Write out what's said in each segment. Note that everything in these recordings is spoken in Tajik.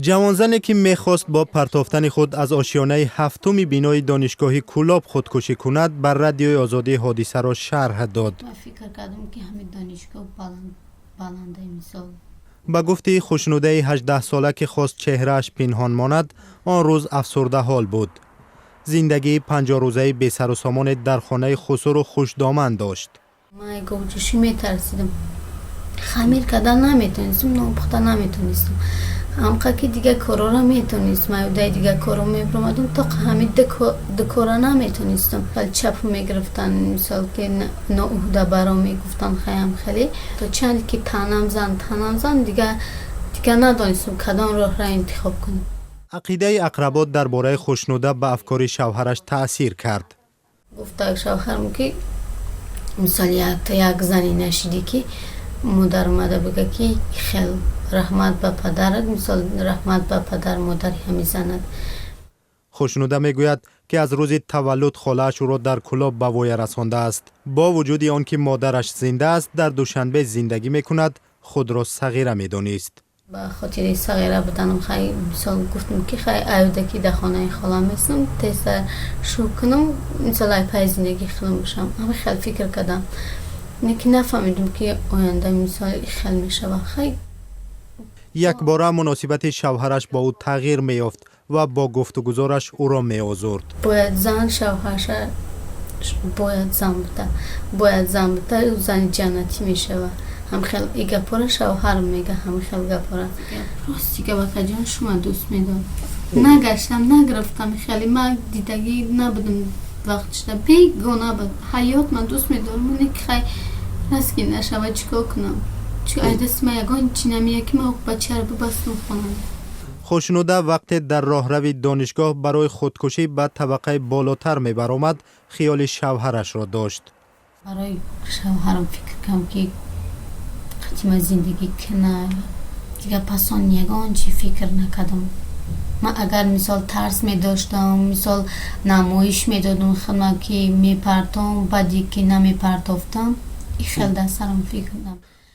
Ҷавонзане, ки мехост бо партофтани худ аз ошёнаи ҳафтуми бинои донишгоҳи Кӯлоб худкушӣ кунад, ба Радиои Озодӣ ҳодисаро шарҳ дод. Ман фикр кардам, ки ҳамин донишгоҳ баландаи, мисол. Ба гуфти Хушнудаи 18сола, ки хост чеҳрааш пинҳон монад, он рӯз афсурдаҳол буд. Зиндагии 50рӯзаи бесарусомоне дар хонаи хусуру хушдоман дошт. Ман говҷӯшӣ метарсидам, хамир кардан наметонистам, нон пухта наметонистам. Ҳамқа ки дигар корора метонистам, аюдаи дигар коро мебиромадам, то ҳамин ду кора наметонистам. Хеле чап мегирифтан, мисол, ки ноуҳдабаро мегуфтан. Хаям хеле то чанде ки танам зан, танам зан, дигар надонистам, кадом роҳро интихоб кунам. Ақидаи ақработ дар бораи Хушнуда ба афкори шавҳараш таъсир кард. Гуфта шавҳарам, ки мисол, як зане нашидӣ, ки модар омада бига, ки хел раҳмат ба падарат, мисол, раҳмат ба падар модари ҳами занат. Хушнуда мегӯяд, ки аз рӯзи таваллуд холааш ӯро дар Кӯлоб ба воя расондааст. Бо вуҷуди он ки модараш зинда аст, дар Душанбе зиндагӣ мекунад, худро сағира медонист. Ба хотири сағира буданам, хай, мисол, гуфтам, ки хай, аюда ки дар хонаи холам местам, тезтар шӯ кунам, мисол, ай пай зиндагӣ худам бошам. Ҳами хел фикр кардам, не ки нафаҳмидам, ки оянда, мисол, хел мешава, хай. Якбора муносибати шавҳараш бо ӯ тағйир меёфт ва бо гуфтугузораш ӯро меозурд. Бояд зан шавҳарша, бояд зан буда, бояд зан буда, зани ҷаннатӣ мешава. Ҳамхел и гапора шавҳарам мега, ҳамхел гапора. Рости габакаҷон, шума дӯст медорам, нагаштам, нагирифтам, хеле ма дидагӣ набудам, вақт шуда бегона буд ҳаёт. Ман дӯст медорам, не ки хай, раст ки нашава, чӣ кор кунам? Чун ай дасти ман ягон чи намеяд, ки ман бачаро бибастам хонам. Хушнуда вақте дар роҳрави донишгоҳ барои худкушӣ ба табақаи болотар мебаромад, хиёли шавҳарашро дошт. Барои шавҳарам фикр кардам, ки қатима зиндагӣ кина. Дигар пас он ягон чи фикр накардам. Ман агар, мисол, тарс медоштам, мисол, намоиш медодам худма, ки мепартом, баъде ки намепартофтам, и хел дар сарам фикр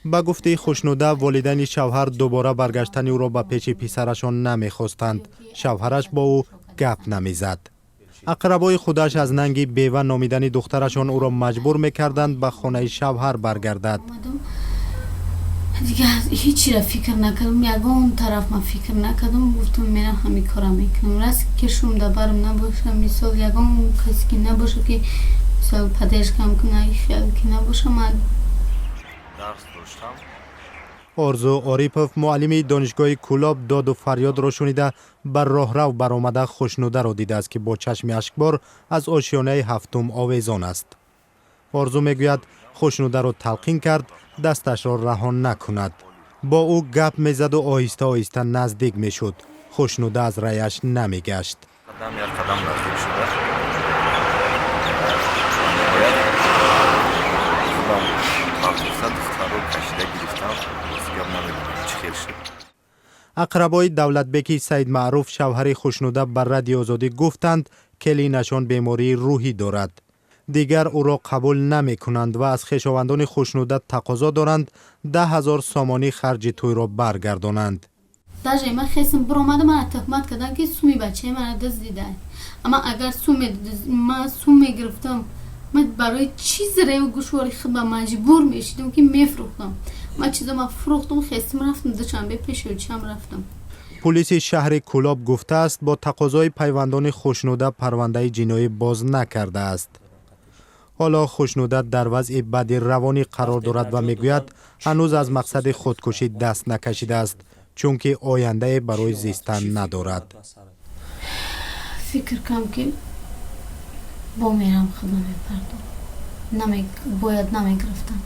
Ба гуфтаи Хушнуда, волидайни шавҳар дубора баргаштани ӯро ба пеши писарашон намехостанд. Шавҳараш бо ӯ гап намезад. Ақрабои худаш аз нанги бева номидани духтарашон ӯро маҷбур мекарданд ба хонаи шавҳар баргардад. Дигар ҳечира фикр накардам, ягон тараф ман фикр накардам. Гуфтам, мерам, ҳамин кора мекунам. Раст ки шумда барм набоша, мисол, ягон касе ки набоша, ки, мисол, поддержка м куна, хел ки набоша, ман Дарс доштам. Орзу Орипов, муаллими донишгоҳи Кӯлоб, доду фарёдро шунида, ба роҳрав баромада, Хушнударо дидааст, ки бо чашми ашкбор аз ошёнаи ҳафтум овезон аст. Орзу мегӯяд, Хушнударо талқин кард дасташро раҳо накунад. Бо ӯ гап мезаду оҳиста оҳиста наздик мешуд. Хушнуда аз раяш намегашт. Қадам як қадам наздик шуда, ниҳоят худам партофта, духтарро кашида гирифтам. Рости гап, намедонам, чӣ хел шуд. Ақрабои Давлатбеки Саидмаъруф, шавҳари Хушнуда, ба Радиои Озодӣ гуфтанд, келинашон бемории рӯҳӣ дорад, дигар ӯро қабул намекунанд ва аз хешовандони Хушнуда тақозо доранд 10 000 сомонӣ харҷи тӯйро баргардонанд. Даже ман хесм биромада, мана тӯҳмат кардам, ки суми бачаи мана дуздида. Амма агар ман сум мегирифтам, ман барои чӣ зирею гӯшвори худба маҷбур мешидам, ки мефурӯхтам? Ман чизо ма фурӯхтам, хестим, рафтам Душанбе, пеши очам рафтам. Пулиси шаҳри Кӯлоб гуфтааст, бо тақозои пайвандони Хушнуда парвандаи ҷиноӣ боз накардааст. Ҳоло Хушнуда дар вазъи бади равонӣ қарор дорад ва мегӯяд, ҳанӯз аз мақсади худкушӣ даст накашидааст, чунки ояндае барои зистан надорад. Фикр кардам, ки бо мерам, худма мепардом, бояд намегирифтам.